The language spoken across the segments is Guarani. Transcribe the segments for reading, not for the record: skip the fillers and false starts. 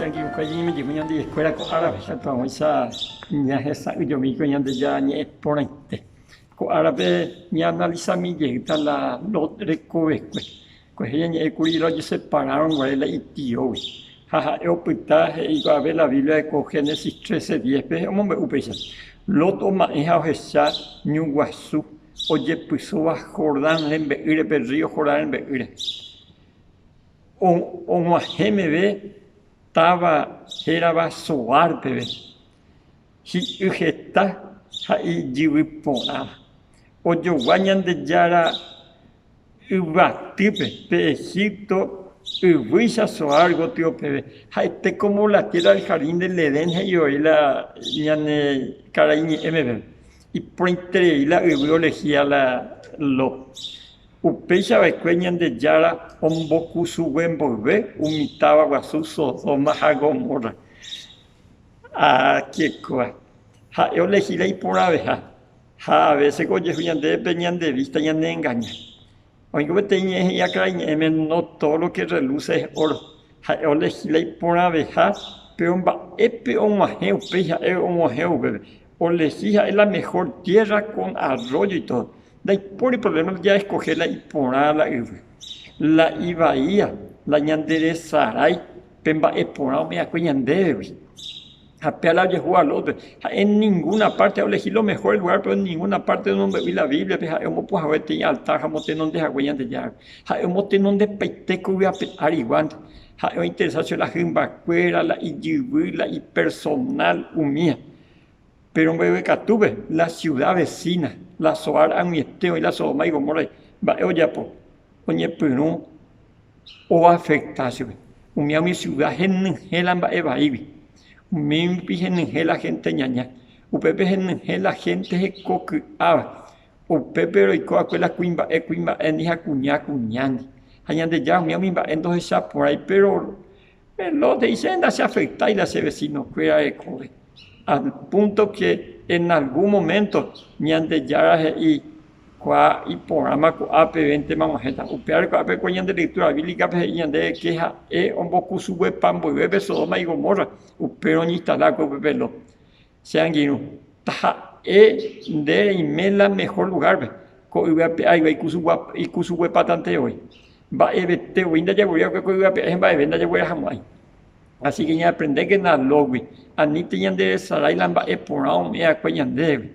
Che angirũkuéra ñañeme'ẽjevy ñandivekuéra ko árape ikatu hag̃uáicha ñahesa'ỹijomi ko Ñandejára ñe'ẽ porãite. Ko árape ñaanalisami jeýta la Lot rekovekue. Kuehe ñañe'ẽ kuri la ojeseparárõ guare la itiógui. Ha ha'e opyta he'i ave la Biblia ko Génesis 13, 10-pe omombe'u péicha, Lot oma'ẽ ha ohecha ñu guasu ojepysóva Jordán rembe'ýre, pe rrío Jordán rembe'ýre. Og̃uahẽ meve táva hérava Zoar peve, hi'y heta ha ijyvy porãva. Ojogua Ñandejára yvatýpe pe Egipto yvýicha Zoar gotyo peve. Ha'ete como la tierra del jardín del Edén he'i voi la ñane karai ñe'ẽme peve. Iporãiterei la yvy olehía la Lot. Upéicha va'ekue Ñandejára ombokusugue mboyve umi táva guasu Sodoma ha Gomorra. Akekua. Ha'e olehi la iporãveha, ha avéseko ojehu ñandéve pe ñande vísta ñaneengaña. Oĩko peteĩ ñe'ẽ he'íva karai ñe'ẽme no todo lo que reluce es oro. Ha'e olehi la iporãveha, péro mba'épe og̃uahẽ upéi ha'e og̃uahẽ upépe. Olehi ha'e la mejor tierra con arroyo y todo. Ndaipóri problema jaeskohe la iporã la yvy. La ivaía, la ñanderesarái pe mba'e porã ome'ẽakue ñandévegui. Ha péa la ojehúva Lótpe. Ha'e en ninguna parte olehi lo mejor el lugar, pero en ninguna parte nomombe'úi la Bíbliape ha'e omopu'ã hague peteĩ altar ha omotenonde hague Ñandejárape. Ha'e omotenondepaite ko yvy ape áriguánte. Ha'e ointeresa chupe la hymbakuéra, la ijyvy, la ipersonál, umía. Péro mbeguekatúpe, la siuda vesína, la Zoar ag̃uiete oĩ la Sodoma y Gomorra, mba'e ojapo? Oñepyrũ oafekta chupe. Umi umi siuda henyhẽ la mba'e vaígui. Umírupi henyhẽ la hénte ñaña. Upépe henyhẽ la hénte hekoky'áva. Upépe roiko va'ekue la kuimba'e kuimba'éndi ha kuña kuñándi. Ha Ñandejára umi umi mba'e ndohechaporãi, péro Lot he'i, Che ndacheafektái la che vesinokuéra rekove. Al púnto ke en algún moménto Ñandejára he'i, Kua iporãma ko'a pevéntema og̃uahẽta. Upévare ko'ápe ko ñande lektúra bíblicape he'i ñandéve ke ha'e ombokusuguepa mboyve pe Sodoma y Gomorra, upérõ oñeinstala va'ekue upépe Lot. Che angirũ, taha'e nde reime la mehór lugárpe, ko yvy ape áigua ikusuguepátante voi. Mba'evete voi ndajagueru va'ekue ko yvy ape ári ha mba'eve ndajaguerahamo'ãi. Así ke ñaaprendékena Lótgui, anínte ñanderesarái la mba'e porã ome'ẽ va'ekue ñandéve.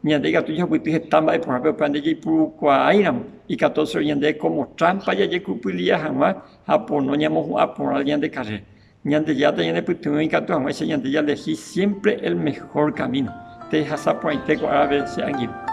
Ñande ikatu jahupyty heta mba'e porã, péro upéva ndejaipurukuaáiramo, ikatu oservi ñandéve kómo trámpa jajekupylia hag̃ua ha pono ñamohu'ã porã la ñande karréra. Ñandejára tañanepytyvõ ikatu hag̃uáicha ñande jalehi siémpre el mehór kamíno. Tehasa porãite ko árape che angirũ.